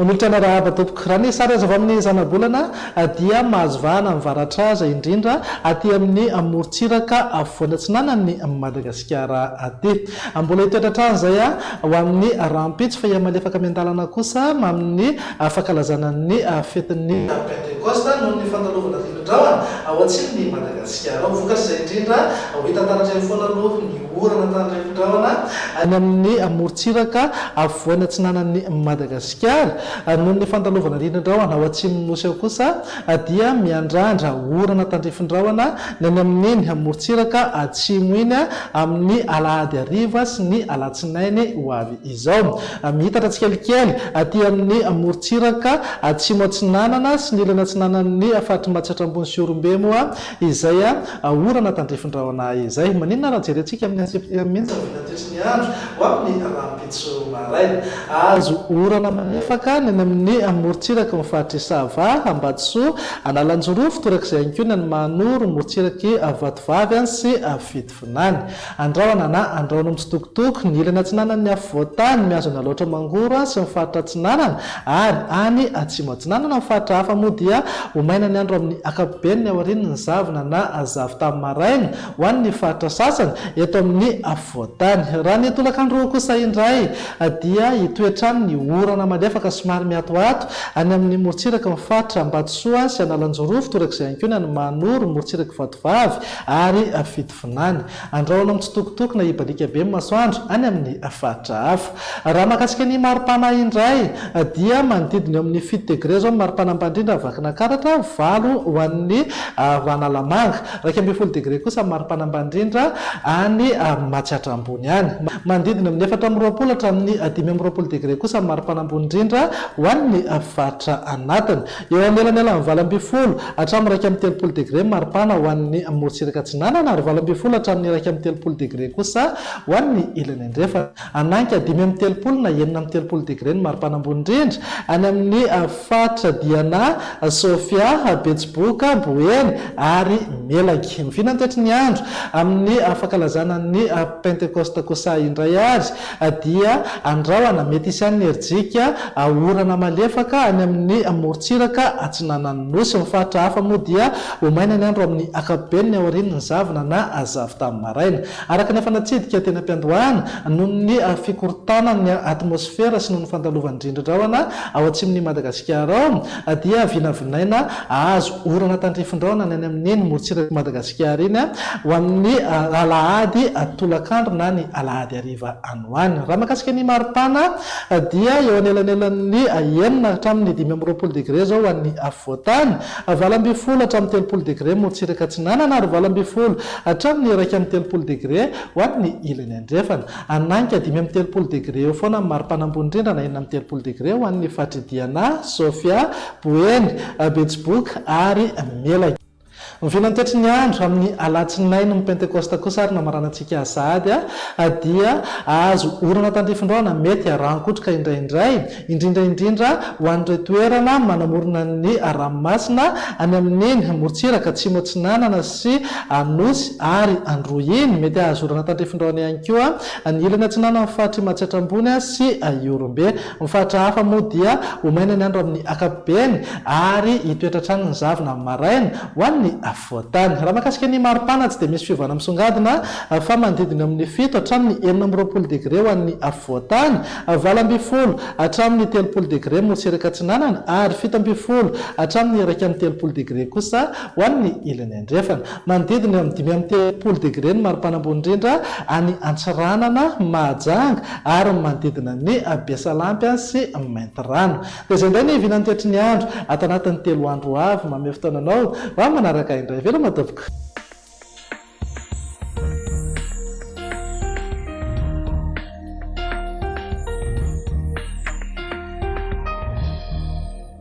Manolotra ny arahaba tompoko. Raha ny sary azo avy amin'ny zanabolana dia mahazo vahana amin'ny varatraza indrindra aty amin'ny morontsiraka afovoany atsinanan'i Madagasikara aty. Mbola hitoetra hatrany izay ho amin'ny rahampitso fa hihamalefaka miandalana kosa amin'ny fankalazana ny fetin'ny Pentekosta noho ny fandalovana rivo-drahona ao atsimon'i Madagasikara ao. Vokatr'izay indrindra, ho hita taratra eo foana aloha ny orana tandrifin-drahona any amin'ny morontsiraka afovoany atsinanan'i Madagasikara. Noho ny fandalovana rindrin-drahona ao atsimon'ny Nosy ao kosa dia miandrandra orana tandrifin-drahona ny any amin'iny morontsiraka atsimo iny amin'ny alahady hariva sy ny alatsinainy ho avy izao. Miitatra tsikelikely aty amin'ny morontsiraka atsimo atsinanana sy ny ilany atsinanan'ny faritr'i Matsiatra Ambony sy Ihorombe moa izay orana tandrifin-drahona izay. Maninona raha jerentsika amin'ny antsipiriany mihitsy ny vinantoetry ny andro ho amin'ny rahampitso maraina? Azo orana malefaka ny any amin'ny morontsiraky ny faritr'i Sava, Ambatosoa, Analanjirofo, torak'izay ihany koa ny any Mahanoro, morontsirak'i Vatovavy sy Fitovinany. Andrahona na Andrahona mitsitokotoko, ny ilany atsinanan'ny afovoan-tany, mihazo an'Alaotra Mangoro sy ny faritra atsinanana ary any atsimo atsinanana. Ny faritra hafa moa dia ho maina ny andro amin'ny ankapobeny aorian'ny zavona na zavon-tany maraina ho an'ny faritra sasany eto amin'ny afovoan-tany. Raha ny tolakandro kosa indray dia hitoetra any ny orana malefaka somary miatoato any amin'ny morontsiraky ny faritra Ambatosoa sy Analanjirofo, torak'izay ihany koa ny any Mahanoro, morontsirak'i Vatovavy ary Fitovinany. Andrahona mitsitokotoko na hibaliaka be ny masoandro any amin'ny faritra hafa. Raha mahakasika ny maripana indray dia manodidina eo amin'ny 7 degre izao ny maripana ambany indrindra Vakinankaratra, 8 ho an'ny Analamanga. 11 degre kosa ny maripana ambany indrindra any Matsiatra Ambony any. Manodidina amin'ny 24 hatramin'ny 25 degre kosa ny maripana ambony indrindra ho an'ny faritra anatiny. Eo anelanelan'ny 18 hatramin'ny 31 degre ny maripana ho an'ny morontsiraka atsinanana ary 18 hatramin'ny 31 degre kosa ho an'ny ilany andrefana. Hanainga 35 na 36 degre ny maripana ambony indrindra any amin'ny faritra Diana, Sofia, Betsiboka, Boeny ary Melaky. Mivina ny toetry ny andro amin'ny fankalazana ny Pentekosta kosa indray ary dia andrahona mety hisy ihany ny herijika orana malefaka any amin'ny morontsiraka atsinanan'ny Nosy. Ny faritra hafa moa dia ho maina ny andro amin'ny ankapobeny ny aorian'ny zavona na zavon-tany maraina. Araka ny efa natsidika teny am-piandohana, noho ny fikorontanan'ny atmosfera sy noho ny fandalovan'ny rindrin-drahona ao atsimon'i Madagasikara ao, dia vinavinaina hahazo orana tandrifin-drahona ny any amin'iny morontsirak'i Madagasikara iny ho amin'ny alahady tolakandro na ny alahady hariva any ho any. Raha mahakasika ny maripana dia eo anelanelan'ny 6 hatramin'ny 25 degre izao ho an'ny afovoan-tany, 18 hatramin'ny 30 degre morontsiraka atsinanana ary 18 hatramin'ny 31 degre ho an'ny ilany andrefana. Hanainga 35 degre eo foana ny maripana ambony indrindra na 36 degre ho an'ny faritr'i Diana, Sofia, Boeny, Betsiboka ary Melaky. Ny vinantoetry ny andro amin'ny alatsinain'ny Pentekosta kosa ary namaranantsika sahady dia hahazo orana tandrifin-drahona mety harankotroka indraindray, indrindra indrindra ho an'ireo toerana manamorona ny ranomasina any amin'iny morontsiraka atsimo atsinanana sy Anosy ary Androy iny. Mety hahazo orana tandrifin-drahona ihany koa ny ilany atsinanan'ny faritr'i Matsiatra Ambony sy Ihorombe. Ny faritra hafa moa dia ho maina ny andro amin'ny ankapobeny ary hitoetra hatrany ny zavona amin'ny maraina ho an'ny afovoan-tany. Raha mahakasika ny maripana tsy dia misy fiovana misongadina fa manodidina eo amin'ny 7 hatramin'ny 26 degre ho an'ny afovoan-tany, 18 hatramin'ny 30 degre morontsiraka atsinanana ary 17 hatramin'ny 31 degre kosa ho an'ny ilany andrefana. Manodidina eo amin'ny 35 degre ny maripana ambony indrindra any Antsiranana, Mahajanga ary ny manodidina ny Besalampy sy Maintirano. Dia izay indray ny vinan'ny toetry ny andro ato anatin'ny 3 andro ho avy. Manome fotoana anao ho amin'ny manaraka indray. Veloma tompoko.